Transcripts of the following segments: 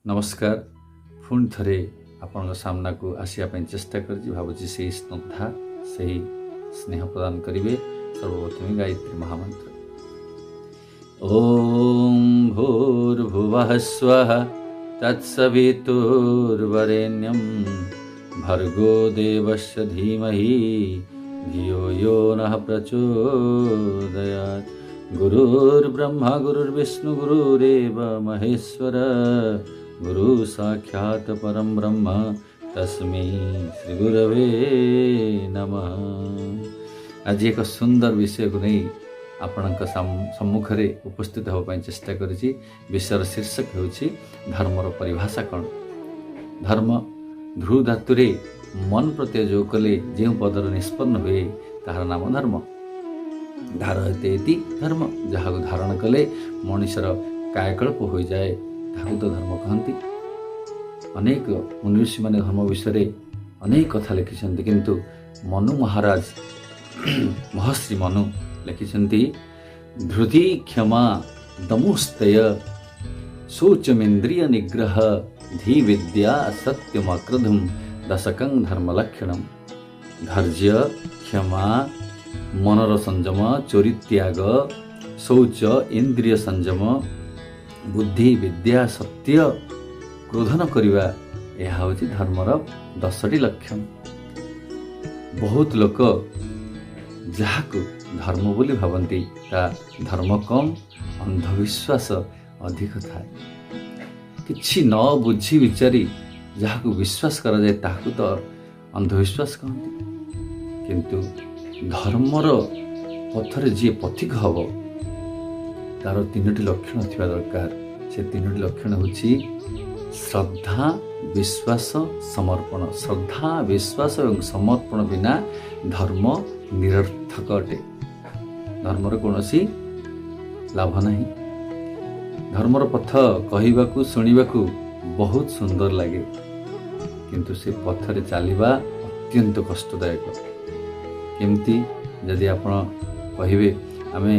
ନମସ୍କାର। ପୁଣି ଥରେ ଆପଣଙ୍କ ସାମ୍ନାକୁ ଆସିବା ପାଇଁ ଚେଷ୍ଟା କରିଛି। ଭାବୁଛି ସେଇ ଶ୍ରଦ୍ଧା, ସେହି ସ୍ନେହ ପ୍ରଦାନ କରିବେ। ସର୍ବପ୍ରଥମେ ଗାୟତ୍ରୀ ମହାମନ୍ତ୍ର। ଓಂ ଭୂର୍ଭୁବଃ ସ୍ୱଃ ତତ୍ସବିତୁର୍ବରେଣ୍ୟಂ ଭର୍ଗୋ ଦେବସ୍ୟ ଧୀମହି ଧିୟୋ ୟୋ ନଃ ପ୍ରଚୋଦୟାତ୍। ଗୁରୁର୍ବ୍ରହ୍ମା ଗୁରୁର୍ବିଷ୍ଣୁ ଗୁରୁରେବ ମହେଶ୍ୱର, ଗୁରୁ ସାକ୍ଷାତ ପରମ ବ୍ରହ୍ମ ତସ୍ମୈ ଶ୍ରୀ ଗୁରବେ ନମଃ। ଆଜି ଏକ ସୁନ୍ଦର ବିଷୟକୁ ନେଇ ଆପଣଙ୍କ ସମ୍ମୁଖରେ ଉପସ୍ଥିତ ହେବା ପାଇଁ ଚେଷ୍ଟା କରିଛି। ବିଷୟର ଶୀର୍ଷକ ହେଉଛି ଧର୍ମର ପରିଭାଷା କ'ଣ? ଧର୍ମ ଧ୍ରୁ ଧାତୁରେ ମନ ପ୍ରତ୍ୟୟ ଯୋଗ କଲେ ଯେଉଁ ପଦର ନିଷ୍ପନ୍ନ ହୁଏ, ତାହାର ନାମ ଧର୍ମ। ଧାରୟତେ ଇତି ଧର୍ମ। ଯାହାକୁ ଧାରଣ କଲେ ମଣିଷର କାୟକଳ୍ପ ହୋଇଯାଏ, ତାହାକୁ ତ ଧର୍ମ କହନ୍ତି। ଅନେକ ମୁନିଋଷିମାନେ ଧର୍ମ ବିଷୟରେ ଅନେକ କଥା ଲେଖିଛନ୍ତି, କିନ୍ତୁ ମନୁ ମହାରାଜ, ମହର୍ଷି ମନୁ ଲେଖିଛନ୍ତି, ଧୃତି କ୍ଷମା ଦମୋସ୍ତେୟ ଶୌଚମିନ୍ଦ୍ରିୟ ନିଗ୍ରହ ଧୀ ବିଦ୍ୟା ସତ୍ୟମ ଅକ୍ରୋଧମ୍ ଦଶକଂ ଧର୍ମ ଲକ୍ଷଣମ୍। ଧୈର୍ଯ୍ୟ, କ୍ଷମା, ମନର ସଂଯମ, ଚୋରିତ୍ୟାଗ, ଶୌଚ, ଇନ୍ଦ୍ରିୟ ସଂଯମ, ବୁଦ୍ଧି, ବିଦ୍ୟା, ସତ୍ୟ, କ୍ରୋଧ ନ କରିବା, ଏହା ହେଉଛି ଧର୍ମର 10ଟି ଲକ୍ଷଣ। ବହୁତ ଲୋକ ଯାହାକୁ ଧର୍ମ ବୋଲି ଭାବନ୍ତି, ତା ଧର୍ମ କମ୍, ଅନ୍ଧବିଶ୍ୱାସ ଅଧିକ ଥାଏ। କିଛି ନ ବୁଝି ବିଚାରି ଯାହାକୁ ବିଶ୍ୱାସ କରାଯାଏ, ତାହାକୁ ତ ଅନ୍ଧବିଶ୍ୱାସ କହନ୍ତି। କିନ୍ତୁ ଧର୍ମର ପଥରେ ଯିଏ ପଥିକ ହେବ, ତାର ତିନୋଟି ଲକ୍ଷଣ ଥିବା ଦରକାର। ସେ ତିନୋଟି ଲକ୍ଷଣ ହେଉଛି ଶ୍ରଦ୍ଧା, ବିଶ୍ୱାସ, ସମର୍ପଣ। ଶ୍ରଦ୍ଧା, ବିଶ୍ୱାସ ଏବଂ ସମର୍ପଣ ବିନା ଧର୍ମ ନିରର୍ଥକ ଅଟେ। ଧର୍ମର କୌଣସି ଲାଭ ନାହିଁ। ଧର୍ମର ପଥ କହିବାକୁ, ଶୁଣିବାକୁ ବହୁତ ସୁନ୍ଦର ଲାଗେ, କିନ୍ତୁ ସେ ପଥରେ ଚାଲିବା ଅତ୍ୟନ୍ତ କଷ୍ଟଦାୟକ। କେମିତି ଯଦି ଆପଣ କହିବେ, ଆମେ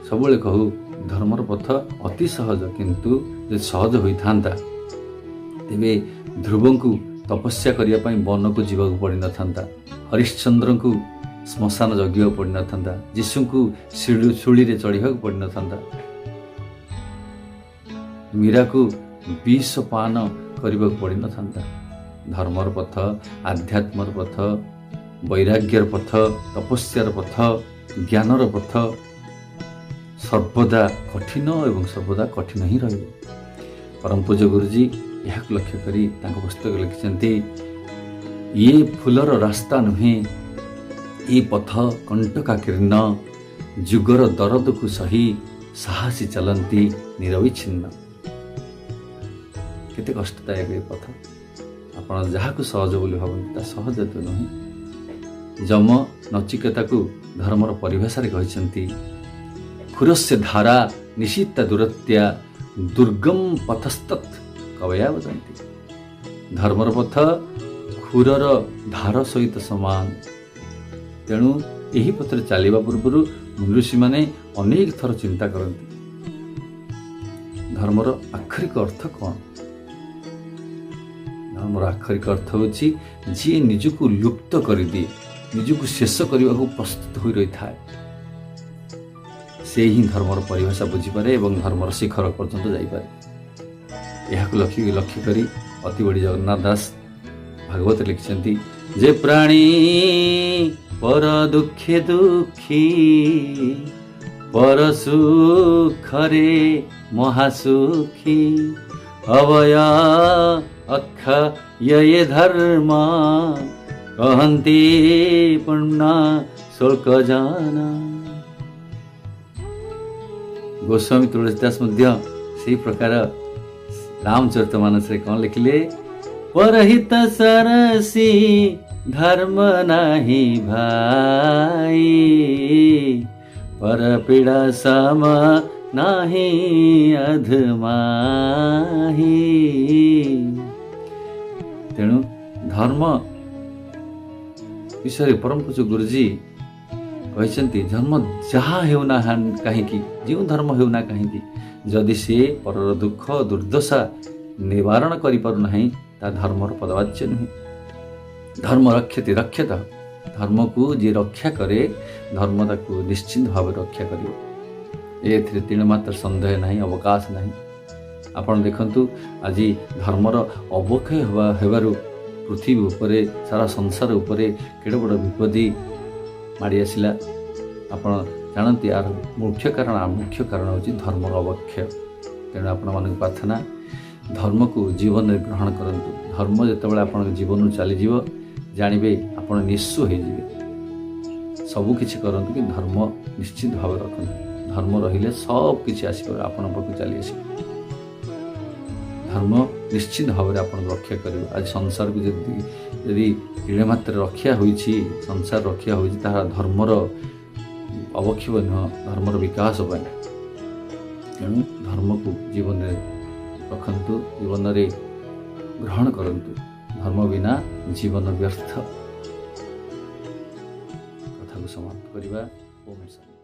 ସବୁବେଳେ କହୁ ଧର୍ମର ପଥ ଅତି ସହଜ। କିନ୍ତୁ ଯଦି ସହଜ ହୋଇଥାନ୍ତା, ତେବେ ଧ୍ରୁବଙ୍କୁ ତପସ୍ୟା କରିବା ପାଇଁ ବନକୁ ଯିବାକୁ ପଡ଼ିନଥାନ୍ତା, ହରିଶ୍ଚନ୍ଦ୍ରଙ୍କୁ ଶ୍ମଶାନ ଜଗିବାକୁ ପଡ଼ିନଥାନ୍ତା, ଯୀଶୁଙ୍କୁ ଶୂଳିରେ ଚଢ଼ିବାକୁ ପଡ଼ିନଥାନ୍ତା, ମୀରାକୁ ବିଷ ପାନ କରିବାକୁ ପଡ଼ିନଥାନ୍ତା। ଧର୍ମର ପଥ, ଆଧ୍ୟାତ୍ମର ପଥ, ବୈରାଗ୍ୟର ପଥ, ତପସ୍ୟାର ପଥ, ଜ୍ଞାନର ପଥ ସର୍ବଦା କଠିନ ଏବଂ ସର୍ବଦା କଠିନ ହିଁ ରହିବ। ପରମ ପୂଜ୍ୟ ଗୁରୁଜୀ ଏହାକୁ ଲକ୍ଷ୍ୟ କରି ତାଙ୍କ ପୁସ୍ତକ ଲେଖିଛନ୍ତି, ଇଏ ଫୁଲର ରାସ୍ତା ନୁହେଁ, ଏ ପଥ କଣ୍ଟକାକୀର୍ଣ୍ଣ, ଯୁଗର ଦରଦକୁ ସହି ସାହସୀ ଚାଲନ୍ତି ନିରବିଚ୍ଛିନ୍ନ। କେତେ କଷ୍ଟଦାୟକ ଏ ପଥ। ଆପଣ ଯାହାକୁ ସହଜ ବୋଲି ଭାବନ୍ତି, ତା ସହଜ ତ ନୁହେଁ। ଯମ ନଚିକେତାକୁ ଧର୍ମର ପରିଭାଷାରେ କହିଛନ୍ତି, ଖୁରସ୍ୟ ଧାରା ନିଶିତା ଦୂରତ୍ୟା ଦୁର୍ଗମ ପଥସ୍ତତ୍ କବୟା ବଦନ୍ତି। ଧର୍ମର ପଥ ଖୁରର ଧାର ସହିତ ସମାନ। ତେଣୁ ଏହି ପଥରେ ଚାଲିବା ପୂର୍ବରୁ ଋଷିମାନେ ଅନେକ ଥର ଚିନ୍ତା କରନ୍ତି, ଧର୍ମର ଆକ୍ଷରିକ ଅର୍ଥ କ'ଣ? ଧର୍ମର ଆକ୍ଷରିକ ଅର୍ଥ ହେଉଛି ଯିଏ ନିଜକୁ ଲୁପ୍ତ କରିଦିଏ, ନିଜକୁ ଶେଷ କରିବାକୁ ପ୍ରସ୍ତୁତ ହୋଇ ରହିଥାଏ, ସେ ହିଁ ଧର୍ମର ପରିଭାଷା ବୁଝିପାରେ ଏବଂ ଧର୍ମର ଶିଖର ପର୍ଯ୍ୟନ୍ତ ଯାଇପାରେ। ଏହାକୁ ଲକ୍ଷ୍ୟ ଲକ୍ଷ୍ୟ କରି ଅତିବଡ଼ି ଜଗନ୍ନାଥ ଦାସ ଭାଗବତ ଲେଖିଛନ୍ତି, ଯେ ପ୍ରାଣୀ ପର ଦୁଃଖେ ଦୁଃଖୀ, ପର ସୁଖରେ ମହାସୁଖୀ, ଅବୟ ଅକ୍ଷୟ ଧର୍ମ କହନ୍ତି ପୂର୍ଣ୍ଣ ଶୁଳ୍କ ଜନ। ଗୋସ୍ୱାମୀ ତୁଳସୀଦାସ ମଧ୍ୟ ସେଇ ପ୍ରକାର ରାମଚରିତ ମାନସରେ କ'ଣ ଲେଖିଲେ? ପରହିତ ସରସି ଧର୍ମ ନାହିଁ ଭାଇ, ପର ପୀଡ଼ା ସମ ନାହିଁ ଅଧମାହି। ତେଣୁ ଧର୍ମ ବିଷୟରେ ପରମ ପୂଜ୍ୟ ଗୁରୁଜୀ କହିଛନ୍ତି, ଧର୍ମ ଯାହା ହେଉନା କାହିଁକି, ଯେଉଁ ଧର୍ମ ହେଉନା କାହିଁକି, ଯଦି ସିଏ ପରର ଦୁଃଖ ଦୁର୍ଦ୍ଦଶା ନିବାରଣ କରିପାରୁନାହିଁ, ତାହା ଧର୍ମର ପଦବାଚ୍ୟ ନୁହେଁ। ଧର୍ମ ରକ୍ଷତି ରକ୍ଷତ, ଧର୍ମକୁ ଯିଏ ରକ୍ଷା କରେ ଧର୍ମ ତାକୁ ନିଶ୍ଚିନ୍ତ ଭାବରେ ରକ୍ଷା କରିବ, ଏଥିରେ ତିଳେ ମାତ୍ର ସନ୍ଦେହ ନାହିଁ, ଅବକାଶ ନାହିଁ। ଆପଣ ଦେଖନ୍ତୁ, ଆଜି ଧର୍ମର ଅବକ୍ଷୟ ହେବାରୁ ପୃଥିବୀ ଉପରେ, ସାରା ସଂସାର ଉପରେ କେଡ଼େ ବଡ଼ ବିପତ୍ତି ମାଡ଼ି ଆସିଲା। ଆପଣ ଜାଣନ୍ତି ଏହାର ମୁଖ୍ୟ କାରଣ ହେଉଛି ଧର୍ମର ଅବକ୍ଷୟ। ତେଣୁ ଆପଣମାନଙ୍କୁ ପ୍ରାର୍ଥନା, ଧର୍ମକୁ ଜୀବନରେ ଗ୍ରହଣ କରନ୍ତୁ। ଧର୍ମ ଯେତେବେଳେ ଆପଣଙ୍କ ଜୀବନରୁ ଚାଲିଯିବ, ଜାଣିବେ ଆପଣ ନିଃସ୍ୱ ହେଇଯିବେ। ସବୁକିଛି କରନ୍ତୁ, କିନ୍ତୁ ଧର୍ମ ନିଶ୍ଚିତ ଭାବରେ ରଖନ୍ତୁ। ଧର୍ମ ରହିଲେ ସବୁ କିଛି ଆସିବ, ଆପଣଙ୍କ ପାଖକୁ ଚାଲି ଆସିବ। ଧର୍ମ ନିଶ୍ଚିତ ଭାବରେ ଆପଣଙ୍କୁ ରକ୍ଷା କରିବ। ଆଜି ସଂସାରକୁ ଯଦି ତିଳେ ମାତ୍ରାରେ ରକ୍ଷା ହୋଇଛି, ସଂସାର ରକ୍ଷା ହୋଇଛି, ତାହା ଧର୍ମର ଅବକ୍ଷୟ ନୁହଁ, ଧର୍ମର ବିକାଶ ପାଇଁ। ତେଣୁ ଧର୍ମକୁ ଜୀବନରେ ରଖନ୍ତୁ, ଜୀବନରେ ଗ୍ରହଣ କରନ୍ତୁ। ଧର୍ମ ବିନା ଜୀବନ ବ୍ୟର୍ଥ। କଥାକୁ ସମାପ୍ତ କରିବା। ଓମ୍ ଶାନ୍ତି।